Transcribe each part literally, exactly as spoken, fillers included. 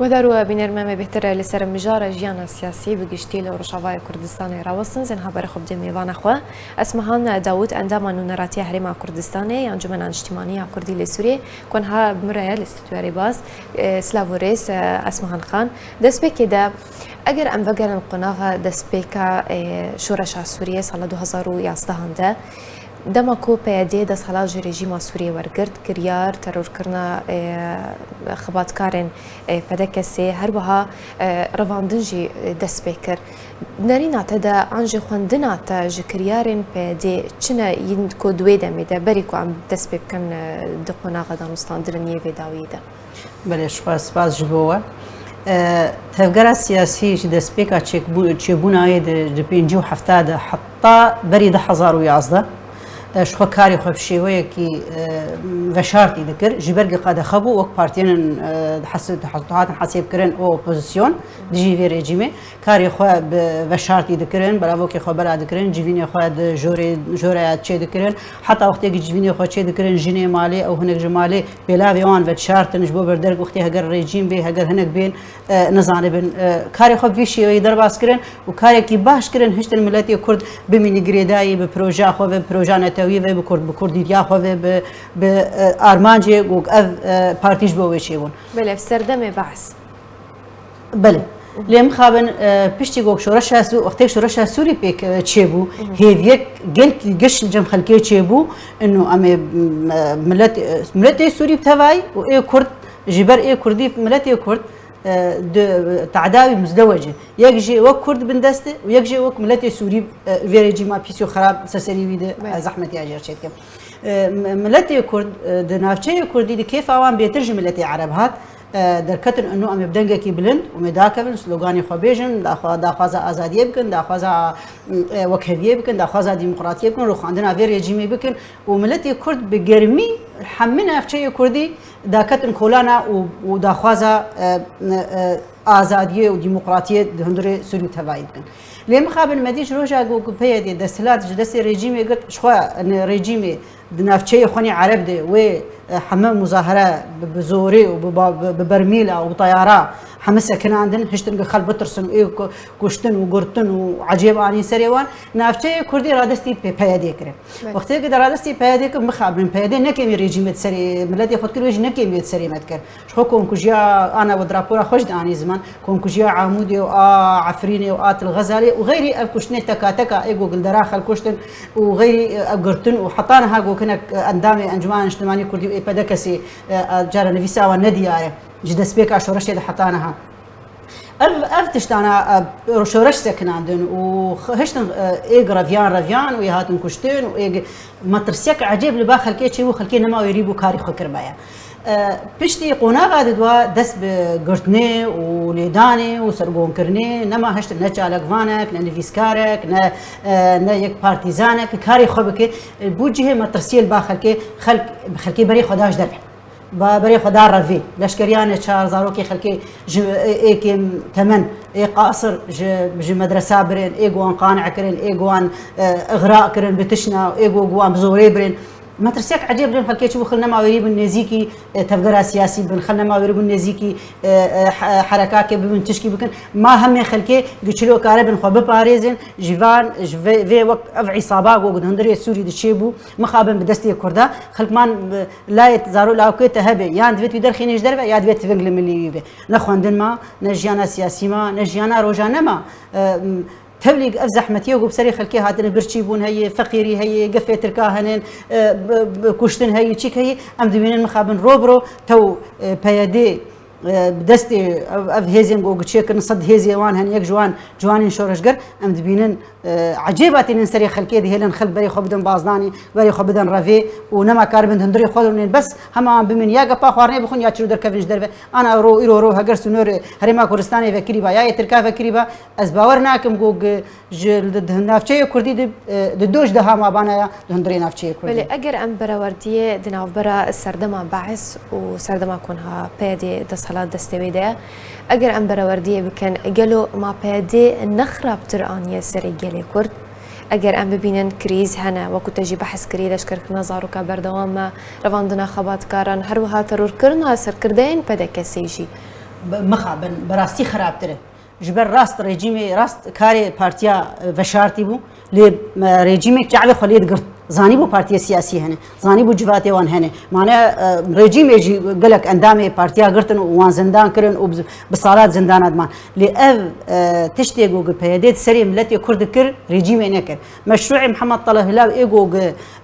Guhdar û bînerên me, em ê bêhtir li ser mijara jiyana siyasî bi giştî li Rojavayê Kurdistanê rawestin, zên haberê xwe bidin mêvana xwe. Esmehan Dawûd, endama nûneratiya Herêma Kurdistanê ya Encûmena Niştimanî ya Kurdî li Sûriyê, ku niha bi min re ye li stûdyoya Rêbaz. E, silav û rêz, e, Esmehan Xan. Destpêkê de, eger em vegerin qonaxa destpêka, e, şoreşa Sûriyê sala du hezar û yazdehan de, dema ku P Y D desthilat ji rejîma Sûriyê wergirt, kiryar terorkirina, e, xebatkarên, e, P D K S'ê, her wiha, e, revandin jî, e, dest pê kir. Nerîna te de an jî xwendina te ji kiryarên P Y D çi ne yên ku di wê demê de berî ku em dest pê bikin, e, di qonaxa danûstandinê yên vê dawiyê de? Belê, ji xwe spas ji bo we. E, tevgera siyasî ji destpêka çêkbû-, çêbûna wê di, di pêncî û hefta de heta berî du hezar û yazdeh, e, ji xwe karê xwe bi şêweyekî, e, veşartî dikir. Ji ber ku qedexe bû, wek partiyên, e, hesi-, hatin hesêbkirin û opozisyon dijî vê rejîmê. Karê xwe bi veşartî dikirin, belavokê xwe bela dikirin, civînê xwe di jorê, joreya çê dikirin. Heta wextê ku civînê xwe çê dikirin, jinê malê, ew hinek ji malê pêlavê wan vedişartin, ji bo berderg wextê heger rejîm bê, heger hinek bên, e, nizanibin, e, karê xwe bi vî şêweyî derbas kirin û karekî baş kirin, hiştin miletê Kurd bimîne girêdayî bi projeya xwe ve, bi projeya netewî ve, bi Kurd, bi Kurdîtiya xwe ve, bi, bi, e, armancê ku ev, e, partî ji bo wê çêbûn. Belê, ev serdemê Be's. Belê. Lê mixabin, e, piştî ku şoreşa Sû-, wextê şoreşa Sûrî pêk, e, çêbû, hêviyek gelkî giş li cem xelkê çêbû, ino em ê, m-, e, milet, e, miletê Sûrî bi tevayî û ê Kurd, ji ber ê Kurdî miletê Kurd, e, di, tadawî muzdewece. Yek jê wek Kurd bindest e û yek jê wek miletê Sûrî, e, vê rejîma pîs û xerab ser serî wî de, Belê. e, zehmetiya jê re çêdikim. E, m-, miletê Kurd, e, di navçeyê Kurdî di kêfa wan bêtir ji miletê Ereb hat. E, derketin û em ê bi dengekî bilind û em ê dakevin, sloganê xwe bêjin, daxwa-, daxwaza azadiyê bikin, daxwaza, e, wekheviyê bikin, daxwaza demokratiyê bikin, rûxandina vê rejîmê bikin û miletê Kurd bi germî hemî navçeyê Kurdî daketin kolana û, û daxwaza, e, e, azadiyê û demokratiyê di hundirê Sûrî û tevayî bikin. Lê mixabin me dî ji roja ku, ku P Y D desthilat ji destê rejîmê girt, ji xwe, ne, rejîmê di navçeyê xwenî Ereb de wê, e, heme muzahara bi, bi zorê û bi ba-, bi, bi bermîla û bi tayara heme sekinandin, hiştin ku xelk bitirsin û ê ku-, kuştin û girtin û ecêb anîn serê wan. Navçeyê Kurdî radestî P-, P Y D kirin. Belê. Wextê ku de radestî P Y D kirin, mixabin P Y D ne kêmî rejîmê di serê miletê xwe dikir, wê jî ne kêmî di serê me dikir. Ji xwe komkujiya ana we di rapora xwe jî de anî ziman, komkujiya Amûdê û a Efrînê û a Til Xezalê û xeyrî ev kuştinê teka teka ê ku li dera xelk kuştin û xeyrî ev girtin û heta niha ku hinek endamê Encûmena Niştimanî Kurdî û ê P D K'ê, e, cara nivîsa wan nediyar e ji destpêka şoreşê de heta niha. Ev, ev tiştana, e, şoreş sekinandin û x-, hiştin, e, ê reviyan reviyan û ê hatin kuştin û ê metirsiyek ecêb li ba xelkê çêbû, xelkê nema wêrî bû karî xwe kiribaye. E, piştî qonaxa didwa dest bi girtinê û lêdanê û sergonkirinê, nema hiştin ne çalakvanek, ne nivîskarek, ne, e, ne yek partîzanek karê xwe bike, e, bû cihê metirsiyê li ba xelkê, xelk, bi xelkê berê xwe da ji derve. Ba berê xwe da revê. Leşkeriya neçar, zarokê xelkê ji ê, ê kêm temen, ê qasir ji, ji medresa birin, ê ku wan qani'kirin, ê ku wan, e, ixra'kirin bi tişna, ê ku, ku wan bi zorê birin. Metirsiyek ecêb li xelkê çi bû, xil nema wêrî bin nêzîkî, e, tevgera siyasî bin, xil nema wêrî bin nêzîkî, e, e, he-, herekakê bibin, tişkî bikin. Ma hemê xelkê giçilo karibin xwe biparêzin, ji van, ji vê, vê wek ev îsaba ku di hundirê Sûrî de çêbû, mixabin bi destê Kurda, xelk man, e, layê zaro lawkê te hebe, yan divê tu derxînê ji derve, ya divê tiving li milî wî be. Ne xwendin ma, ne jiyana siyasî ma, ne jiyana rojane ma. E, m-, Tevlî ev zehmetiyê ku bi serê xelkê hatine, birçîbûn heye, feqîrî heye, gefê tirka henin, e, bi, bi kuştin heye, çîk heye, em dibînin mixabin ro bi ro, tew, e, P Y D, e, bi destê ev, ev hêzên ku giçê kirin, sed hêzê wan hene, yek ji wan ciwanên şoreşger, em dibînin, e, ecêba tînin serê xelkê dihêlin, xelk berê xwe bidin bazdanî, berê xwe bidin revê û nema karibin di hundirê xwe de rûnên bes, hema wan bimînin ya gepa xwarinê bixwin ya çiro derkevin ji derve. Ana ro, îro ro heger sînorê Herêma Kurdistanê vekirî ba, ya yê Tirka vekirî ba, ez bawer nakim ku gi-, ji, li, di navçeyê Kurdî di, e, di doj de hema bana ya di hundirê navçeyê Kurdî. Belê, eger em berewerdiyê di navbera serdema Be's û serdema ku niha P Y D desthilat destê wê de ye, eger em berewerdiyê bikin, gelo ma P Y D ne xirabtir aniye serê gelê Kurd? Eger em bibînin krîz hene, wekû te jî behs kirî, leşkerkirina zaroka berdewam e, revandina xebatkaran, her wiha terorkirina serkirdeyên P D K'ê jî. Bi-, mixabin, bi rastî xirabtir e. Ji ber rast rejîmê, rast karê partiya, e, veşartî bû. Lê, e, rejîmê çavê xwe lê digirt. Zanîbû partiyê siyasî hene. Zanîbû civatê wan hene. Mane, e, rejîmê jî gelek endamê partiya girtin û wan zindan kirin û bi, bi salat zindana diman. Lê ev, e, tiştê ku P Y D di serê miletê Kurd dikir, rejîmê nekir. Meşrûê Mihemed Taleb Hilal ê ku,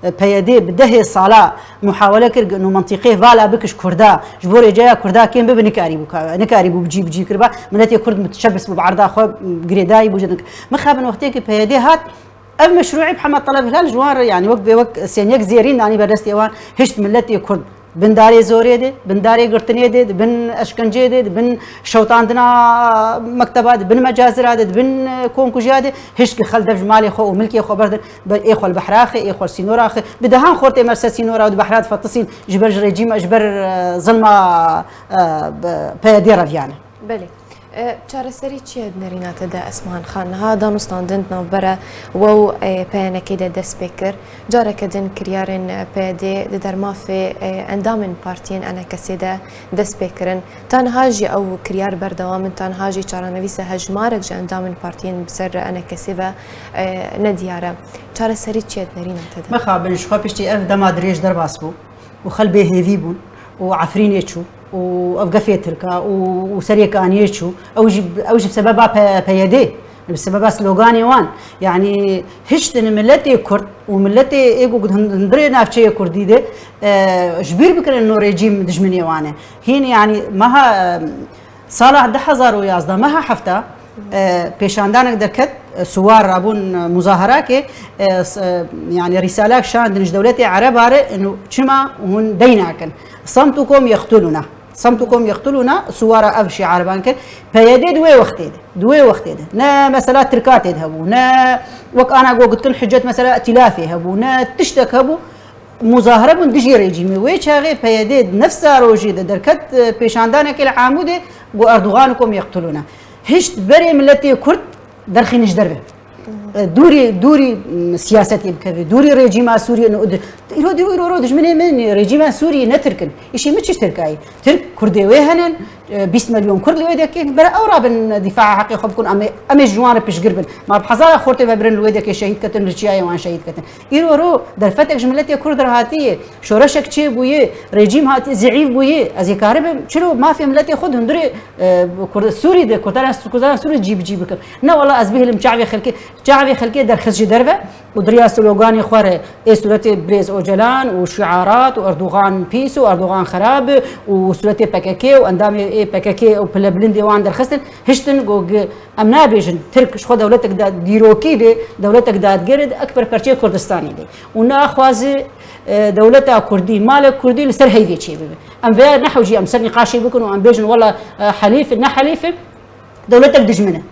e, P Y D bi dehê sala muhawele kir ku nû mentiqê vala bik ji Kurda, ji bo rêceya Kurda kêm bibe, nikarîbû ka-, nikarîbû bi cî bi cî kiriba. Miletê Kurd mutşebis bû, bi erda xwe girêdayî bû, ji din. Mixabin wextê ku P Y D hat, ev meşrûê Mihemed Taleb Hilal ji wan re, yanî wek, wek sênyek zêrîn danî ber destê wan, hişt miletê Kurd bin darê zorê de, bin darê girtinê de, di bin eşkencê de, di bin şewtandina mekteba de, di bin mecazira de, di bin, e, komkujiya de, hişt ki xel dev ji malê xwe û milkê xwe berdin, ber ê xwe li behra xê, ê xwe li sînora xê, bi dehan xortê me li ser sînora û di behra difeltisîn ji ber ji rejîma, ji ber, e, zilma, e, bi P Y D reviyane. Belê. E, çareserî çi ye di nerîna te de, Esmahan Xan? Niha danûstandin di navbera we û, e, P Y N K de dest pê kir. Careke din kiryarên, e, P Y D di dermafê, e, endamên partiyên E N K S de dest pê kirin. Ta niha jî ew kiryar berdewam in, ta niha jî çarenivîsa hejmarek ji endamên partiyên bi ser E N K S ve, e, nediyar e. Çareserî çi ye di nerîna te de? Mixabin, ji xwe piştî ev dema dirêj derbas bû û xel bêhêvî bûn û Efrînê çû û ev gefê Tirka û, û Serêkaniyê çû. Ew jî, ew jî bi sebeba P-, P Y D, bi sebeba sloganê wan. Yanî hiştin miletê Kurd û miletê ê ku hin-, hundirê navçeyê Kurdî de, e, ji bîr bikirin no rejîm dijminê wan e. Hîn yanî meha, e, Sala du hezar û yazdeh, meha hefta, e, pêşandanek derket, e, suwar rabûn, e, muzaherakê, e, s-, e, yanî rîsalak şandin ji dewletê Ereba re, inu çima hûn dey nakin? Semtukum yeqtuluna. Semtukum yeqtuluna, suwara ev şiar ban kir. P Y D di wê wextê de, di wê wextê de. Ne mesela Tirka tê de hebû, ne wek ana go gotkin hicet mesela îtîlafê hebû, ne tiştek hebû. Muzahare bûn dijî rejîmê. Wê çaxê P Y D di nefsa rojê de derket, e, pêşandanekê li Amûdê, got, "Erdoganikum yeqtuluna." Hişt berê miletê Kurd derxîne ji derve. E, dûrî, dûrî, m, siyasetê bikeve, dûrî rejîma Sûriyê ne. Îro dî, îro ro dijminê min rejîma Sûriyê ne Tirk in. Îşê min çi Tirkayê? Tirk Kurdê wê hene, e, bîst milyon Kurd li wê dekê, bere ew rabin dîfaa heqê xwe bikun, em ê, em ê ji wan re piştgir bin. Ma bi hezara xortê ve birin li wê dekê şehîd ketin, li çiyayê wan şehîd ketin. Îro ro derfetek ji miletê Kurd re hatiye, şoreşek çêbûye, rejîm hatiye, zeîf bûye. Ez ê karibim çilo mafê miletê xwe di hundirê, e, Kurd-, Sûrî de, Kurdan, Kurdan Sûrî cî bi cî bikim. Ne wela ez bihêlim çavê xelkê, çavê xelkê derxist ji derve û di riya sloganê xwe re ê sûretê Birêz Ocalan û şiarat û Erdogan pîs û Erdogan xerab û sûretê P K K û endamê ê P K K û pilebilindê wan derxistin, hiştin got, Em nabêjin Tirk ji xwe dewletek da-, dîrokî de, dewletek dadger de, ekber perçeyê Kurdistanê de. Û naxwaze, e, dewleta Kurdî, malek Kurdî li ser heyvê çêbibe. Em vê nehewcî em ser nîqaşê bikin û em bêjin, wela, e, helîf in, ne helîf in, dewletek dijmin e.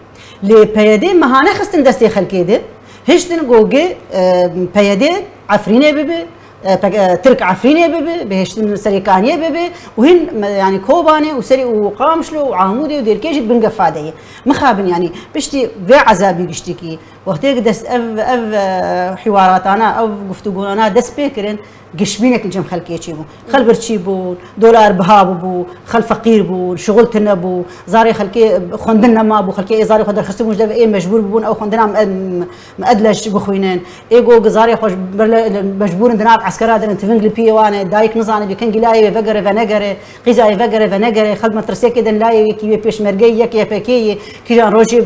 Lê P Y D meha nexistin destê xelkê de, hiştin gogê, e, P Y D Efrînê bibe, e, pek-, e, Tirk Efrînê bibe, bihiştin Serêkaniyê bibe û hîn me-, yanî Kobanê û Serê û Qamişlo û Amûdê û Dêrkê jî bin gefa de ye. Mixabin yanî piştî vê ezabî giştikî, wextê ki dest ev, ev, e, hiwaratana, ev guftûgonana dest pê kirin, gişmînek li cem xelkê çêbû. Xel birçî bûn, dolar biha bûbû, xel feqîr bûn, şixul tune bû, zarê xelkê xwendin nema bû, xelkê ê zarê xwe derxistibûn ji dev ê mecbûr bûbûn ew xwendina me-, me edleş bixwînin. Ê go zarê xwe ji ber le-, le-, mecbûr in di nav eskera de ne, tiving li piyê wan e, dayik nizane bi kengî layê wê vegere venegere, qîzayê vegere venegere, xelk metirsekê de layê yekî wê pêşmergeyê yek Y P G yê, kîjan rojê, e,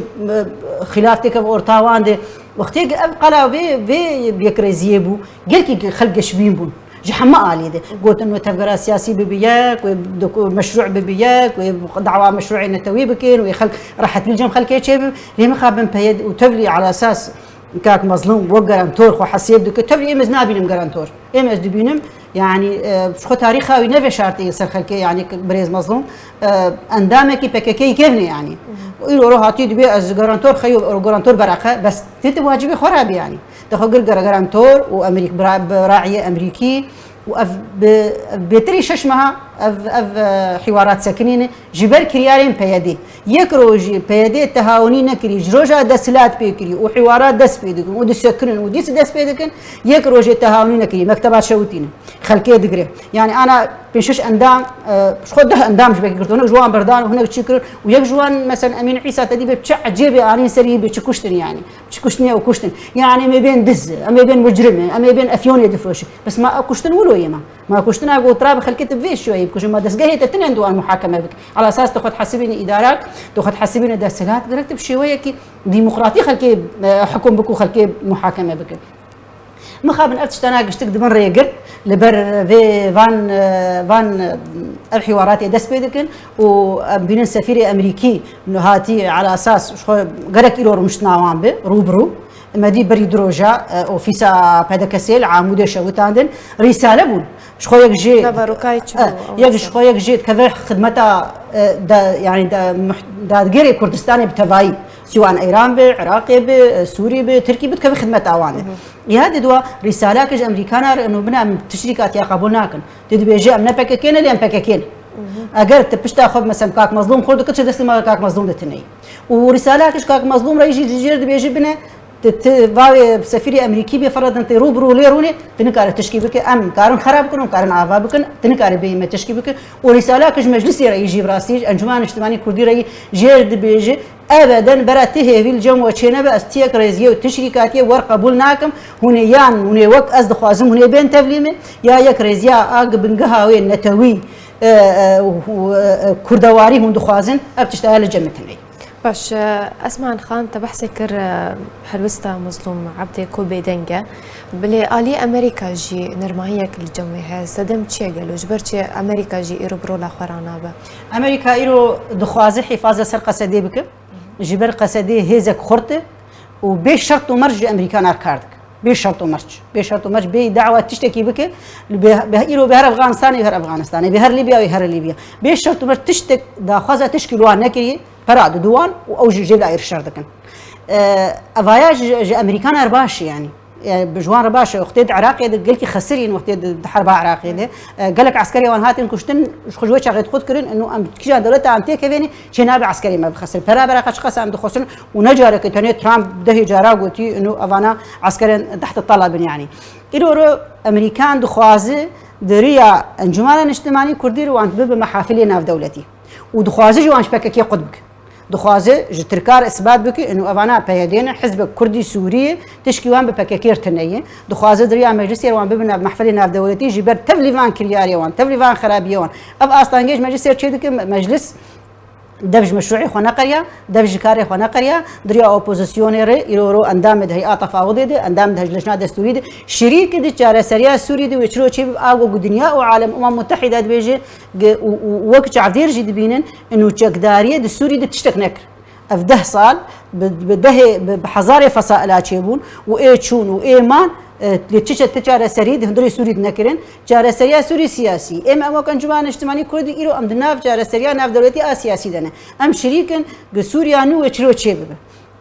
xîlaf têkeve orta wan de. Wextê ki ev qala vê, vê yekrêziyê bû, gelkî xelk geşbîn bûn. Ji hemû alî de. Gotin wê tevgera siyasî bibe yek, wê doku-, meşrû bibe yek, wê dawa meşrûê netewî bikin, wê xelk rehetî li cem xelkê çêbibe. Lê mixabin P Y D û tevlî ala esas Kak Mezlûm wek garantor xwe hesêb dike. Tevlî êm ez nabînim garantor. Êm ez dibînim, yanî, e, ji xwe tarîxa wî neveşartî ser xelkê, yanî Birêz Mezlûm, e, endamekî P K K kevnê, yanî. Îro ro hatî dibê ez garantor xeyo, garantor bereqe, bes tê te wacibê xwe rabî, yanî. Te xwe gir gar-, garantor û Emerîk-, bira-, biraiyê Emerîkî û ev bi, bêtirî şeş meha Ev, ev, e, hiwarat sekinîne ji ber kiryarên P Y D. Yek rojî P Y D tehawnî nekirî, ji roja desthilat pê kirî û hiwarat dest pê dikin û disekinin û dîs dest pê dikin, yek rojê tehawnî nekirî, mekteba şewitîne. Xelkê digire. Yani ana pênc şeş endam, e, ji xwe deh endam ji belkî girtin. Hinek ji wan berdan û hinek çi kirin û yek ji wan, mesela Emîn Îsa te dî bê çi ecêbê anîn serî bê çi kuştin yani. Çi kuştinê ew kuştin. Yani em ê bên diz, em ê bên mucrim, em ê bên efyonê difroşin. Bes ma ew kuştin wilo yê ma. Ma kuştina ku tira bi xelkê tu bi vê şêweyê bikujin. Ma dezgehê te tine di wan muhakeme bike. Ala esas tu xwe dihesibînî îdarak, tu xwe dihesibînî desthilat, gerek tu bi şêweyekî demokratî xelkê, e, hukum bike û xelkê muhakeme bike. Mixabin ev tiştana giştik dibin rêgirt, li ber vê van, e, van, e, ev hiwaratê dest pê dikin û em bînin sefîrê Emerîkî hatî ala esas ji xwe gerek îro rûniştina wan bi, rû bi rû. Me dî berî du roja, e, ofîsa P D K S'ê li Amûdê şewitandin. Rîsale bûn. Ji xwe yek jê, Navarokayê çi bû, e, ew yek ji qise. Xwe yek jê dikeve xidmeta, e, da, yani da, muh-, dadgêrê Kurdistanê bi tevayî. Siwan Eyran bi, Iraqê bi, e, Sûrî bi, Tirkî bi, dikeve xidmeta wan de. Ya di dua rîsalak ji Emerîkana re û bina em tişrîka tiya qebûl nakin. Dê dibêje em ne P K K ne, lê em P K K ne. Eger tu pişta xwe, mesela Kak Mezlûm xwe dikir, çi destê me Kak Mezlûm de tineyî. Û rîsalak ji Kak Mezlûm re jî ji jêr dibêje bine, Ti, ti vavê sefîrê Emerîkî bê feredin tê rû bi rû lê rûnê, ti nikare tişkî bike, em karin xera bikin, em karin ava bikin, ti nikare bêyî me tişkî bike. Û rîsala ki ji meclisê re yî jî bi rastî, ji Encûmena Niştimanî Kurdî re yî jêr dibêje, ebeden bera ti hêvî li cem we çênebe, ez ti yek rêziyê û tişkî katiye wer qebûl nakim, hûn ê yan, hûn ê wek ez dixwazim, hûn ê bên tevlî min, ya yek rêziya a gi bingeha wê netewî, e, e, û, e, e, kurdewarî hûn dixwazin, ev tişta ya li cem min tineyî. Baş, e, Esman Xan, te behsê kir, e, helwesta Mezlûm Ebdê ku bêdeng e. Bilê alî Amerîka jî nermahiyek li cem wê heye. Sedem çi ye gelo? Ji ber çi Amerîka jî îro bi rola xwe ranabe? Amerîka îro dixwaze hîfaza ser Qesedê bike. Ji ber Qesedê hêzek xurt e û bê şert û merc ji Amerîkan re kar dike. Bê şert û merc. Bê şert û merc, bê dawa tiştekî bike. Bê, bê îro bê her Afganistanê, bê her Afganistanê. Bê her Lîbyayê, bê her Lîbya. Bê şert û merc tiştek daxwaza tişkî li wan nekiriye. Pera didin wan û ew jî jê de şer dikin. E, evaya ji, ji Amerîkan re baş e, yani. E, bi ji wan re baş e. Wextê di Iraqê de gelkî xesirîn, wextê di, di herba Iraqê de. E, gelek eskerê wan hatin kuştin, ji xwe ji wê çaxê dixwit kirin, inu em kîjan dewleta em têkevênê, çê nabe eskerê me bixesir. Pera bera qeç qesa em dixwestin û ne careke tenê Trump dehê cara gotî, inu evana eskerên tehte talab in, yani. Îro ro Amerîkan dixwaze di riya Encûmena Niştimanî Kurdî re wan bibe mehafilê navdewletî. Û dixwaze jî wan ji P K K qut bike. Dixwaze ji Tirka re isbat bike, inu evana P Y D ne, hizbek Kurdî Sûrî ye, tişkî wan bi P K K re tune ye. Dixwaze di riya meclisê re wan bibin mehfilê navdewletî, ji ber tevlî van kiryarê wan, tevlî van xerabiyê wan. Ev astengê ji meclisê re çê dike, me-, meclis dev ji meşrûê xwe neqeriya, dev ji karê xwe neqeriya, di riya opozisyonê re, îro ro endamê di hey'a tefawidê de, endamê di lejna destûrî de, şirîk di çareseriya Sûrî de wê çiro çê bibe, a ku dinya û alem, Umem Mutehîde dibêje, Ge-, û, û, û wek çavdêr jî dibînin, inu çekdariyê di Sûrî de tiştek nekir. Ev deh sal bi, bi dehê, bi, bi hezarê fesaila çêbûn û ê çûn û ê man, e, lê çi çe-, ti çareserî di hundirê Sûrî de nekirin. Çareseriya Sûrî siyasî. Êm em wek Encûmena Niştimanî Kurdî îro em di nav çareseriya navdewletî a siyasî de ne. Em şirîk in, gi Sûriya nû wê çiro çê bibe.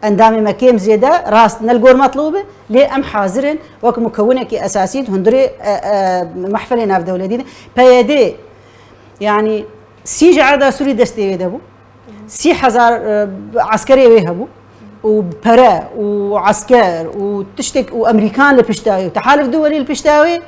Endamê me kêm zêde rast ne li gor metlûb e, lê em hazir in wek mukewinekî esasî di hundirê, e, e, mehfilê navdewletî de. P Y D, yani sî ji erda Sûrî destê wê de bû. Sî hezar, e, eskerê wê hebû. Û pere û esker û tiştek û Amerîkan li pişta wê û tehalif duwelî li pişta wê.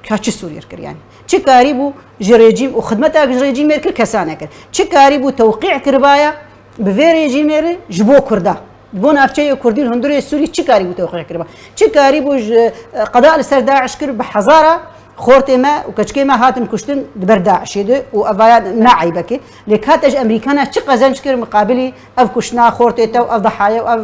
Ka çi Sûriyê kir yani? Çi karî bû ji rejîm û xidmeta ji rejîmê kir kesa nekir? Çi karî bû tewqî kiribaya bi vê rejîmê re ji bo Kurda? Ji bo navçeyê Kurdî li hundirê Sûrî çi karî bû tewqî kiriba? Çi karî bû ji, e, qeda li ser DAIŞ kir bi hezara xortê me û keçikê me hatin kuştin di ber DAIŞê de û evaya ne eybekê. Lê ka te ji Amerîkana çi qezenc kir miqabilî ev kuştina xortê te û ev dehaya û ev,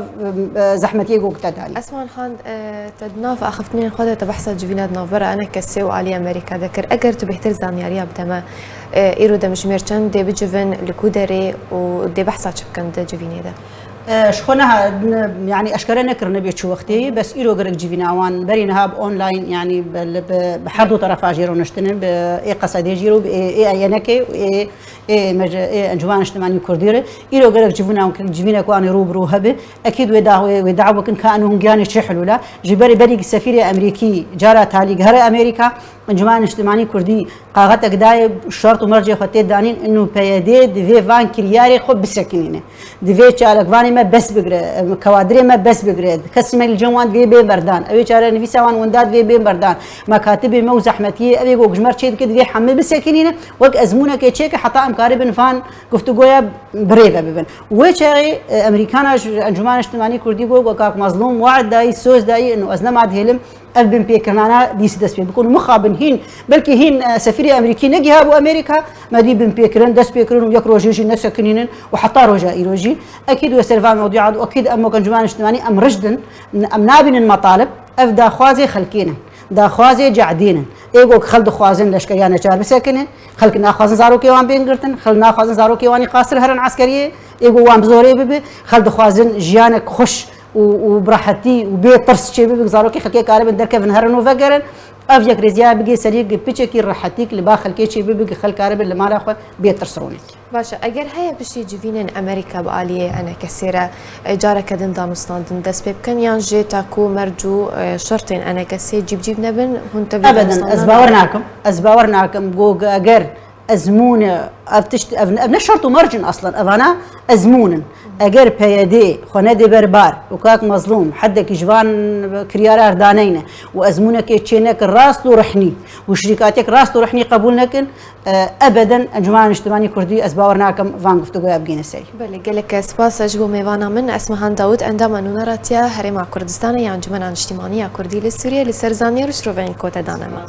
e, zehmetiyê ku te danî. Esman Xan, e, te di nav axiftinên xwe de te behsa civîna di navbera enekesê û alî Amerîka de kir. Eger tu bêhtir zanyariya bide me, e, îro demjimêr çend dê bicivin, li ku derê û dê behsa çi bikin di civînê de? E, ji xwe neha, ne, yani eşkere nekirine bê çi wextê, bes îro gerek civîna wan berî niha bi online, yani bi, bi, bi her du terefa jî rûniştine, bi ê Qesedê jî û bi ê, ê yenekê û ê Ê mece-, ê Encûmena Niştimanî Kurdî re, îro gerek civîna-, civînek wan ê rû bi rû hebe. Ekîd wê da-, wê, wê dawa bikin ka eno hûn giyanê çi hilûla. Ji berî berî sefîrê Amerîkî cara talî gihare Amerîka, Encûmena Niştimanî Kurdî qaxetek dayê, şert û mercê xwe tê danîn, inu P Y D divê van kiryarê xwe bisekinîne. Divê çalakvanê me bes bigire, em, kewadirê me bes bigire. Kesê me li cem wan divê bê berdan. Ew ê çarenivîsa wan winda divê bê berdan. Mekatibê me û zehmetiyê ev ê ku ji me re çê dike divê hemî bisekinîne. Wek ezmûnekê çêke heta em karibin van guftûgoya birêve bibin. Wê çaxê, e, Emerîkana ji Encûmena Niştimanî Kurdî got, got, kak Mezlûm we'd dayî, soz dayî, inu ez nema dihêlim ev binpêkirinana dîsî dest pê bikin. Mixabin hîn, belkî hîn, e, sefîrê Emerîkî negihabû Amerîka, me dî binpêkirin, dest pê kirin û yek rojê jî nesekinînin û heta roja îro jî. Ekîd wê ser van mewdûa û ekîd em wek Encûmena Niştimanî em rijd in, em nabînin metalib, ev daxwazê xelkê ne. Daxwazê ce'dê ne. Ê ku xelk dixwazin leşkeriya neçar bisekine, xelk naxwazin zarokê wan bên girtin, xelk naxwazin zarokê wan ê qasir herin eskeriyê, ê ku wan bi zorê bibe, xelk dixwazin jiyanek xweş û, û bi rehetî û bê tirs çê bibe, zarokê xelkê karibin derkevin herin û vegerin. Ev yekrêziya bigê serî gi piçekî rehetîk li ba xelkê çê bibe, gi xelk karibin li mala xwe bê tirs rûnê. Baş e, eger heye piştî civînên Amerîka bi aliyê enekesê re, e, careke din danûstandin dest pê bikin, yan jê ta ku merc û, e, şertên enekesê cîbcîv nebin, hûn tevlî Ebeden, danûstandina ez bawer nakin. Ez bawer nakim. Go, eger ezmûne, ev tişt, ev, ev ne şert û merc in aslan, evana ezmûn in. Eger P Y D xwe nedê ber bar û kak Mezlûm hedekî ji van kiryara erdaneyne û ezmûnekê çêneke rast û rehnî û şirîkatiyek rast û rehnî qebûl nekin, e, ebeden Encûmena Niştimanî Kurdî ez bawer nakim van guftûgoya bigihîne serî. Belê, gelek spas ji bo mêvana min, Esmehan Dawud, endama Nûneratiya Herêma Kurdistanê ya Encûmena Niştimanî ya Kurdî li Sûriyê, li ser zanîyar û şiroveyên ku te dane me.